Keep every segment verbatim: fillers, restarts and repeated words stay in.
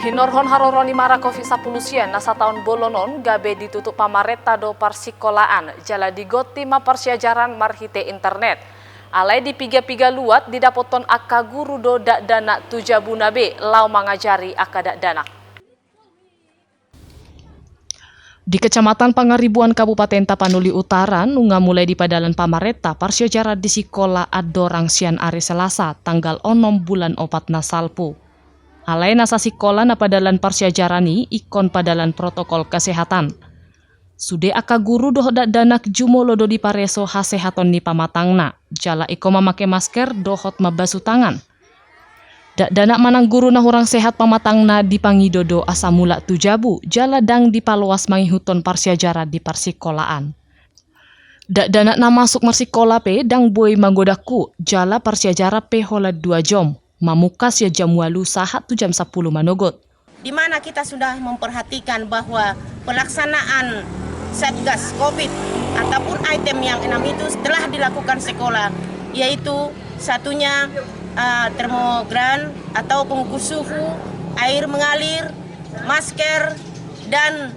Dinorhon haroro ni mara covid sampulu sia na sataon bolon on gabe ditutup pamarenta do parsikolaan, jala digonti ma parsiajaran marhite internet. Alai di piga-piga luat didapothon angka guru do dakdanak tu jabuna be laho mangajari angka dakdanak. Di Kecamatan Pangaribuan Kabupaten Tapanuli Utara, nunga mulai dipadalan pamarenta parsiajaran di sikola Andorang sian ari Selasa, tanggal onom bulan opat na salpu. Alai na sasikola na padalan parsiajaran i ingkon padalan protokol kesehatan. Sude angka guru dohot dakdanak jumolo do dipareso hasehaton ni pamatangna, jala ingkon mamake masker dohot mambasu tangan. Dakdanak manang guru na hurang sehat pamatangna dipangido do asa mulak tu jabu, jala ndang dipaloas mangihuthon parsiajaran di parsikolaan. Dakdanak na masuk marsikola pe ndang boi manggodanghu, jala parsiajaran pe holan dua jom, mamungka sian jam ualu sahat tu jam sampulu manogot. Di mana kita sudah memperhatikan bahwa pelaksanaan Satgas covid ataupun item yang enam itu telah dilakukan sekolah, yaitu satunya, eh, termogan atau pengukur suhu, air mengalir, masker, dan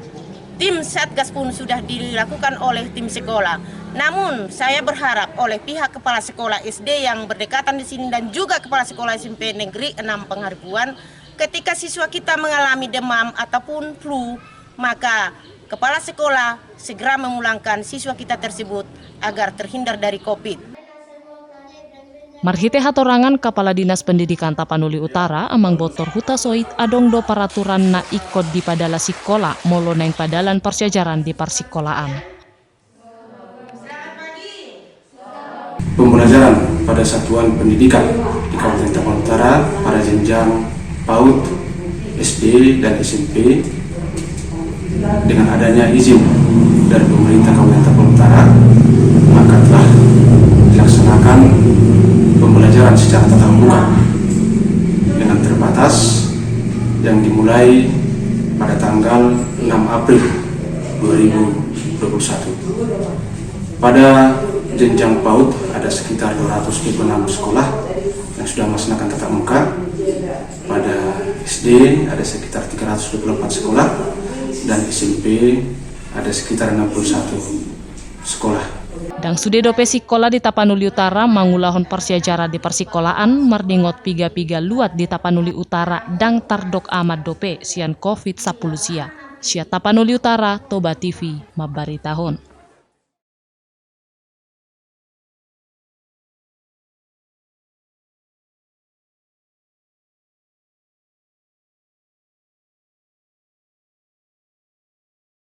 tim Satgas pun sudah dilakukan oleh tim sekolah. Namun, saya berharap oleh pihak kepala sekolah S D yang berdekatan di sini dan juga kepala sekolah S M P Negeri enam Pangaribuan, ketika siswa kita mengalami demam ataupun flu, maka kepala sekolah segera memulangkan siswa kita tersebut agar terhindar dari covid. Marhite hatorangan Kepala Dinas Pendidikan Tapanuli Utara, Amang Botor Hutasoit, adong do peraturan na ingkon dipadala sikola molo naeng padalan parsiajaran di parsikolaan. Pembelajaran pada satuan pendidikan di Kabupaten Tapanuli Utara pada jenjang PAUD, S D, dan S M P dengan adanya izin dari pemerintah Kabupaten Tapanuli Utara, maka telah dilaksanakan pembelajaran secara tatap muka dengan terbatas yang dimulai pada tanggal enam April dua ribu dua puluh satu. Pada jenjang PAUD ada sekitar dua ratus dua puluh enam sekolah yang sudah melaksanakan tatap muka. Pada S D ada sekitar tiga ratus dua puluh empat sekolah dan S M P ada sekitar enam puluh satu sekolah. Ndang sude dope sikola di Tapanuli Utara mangulahon parsiajaran di parsikolaan, mardingot piga-piga luat di Tapanuli Utara ndang tardok aman dope sian covid sampulu sia. Sian Tapanuli Utara, Toba T V, mambaritahon.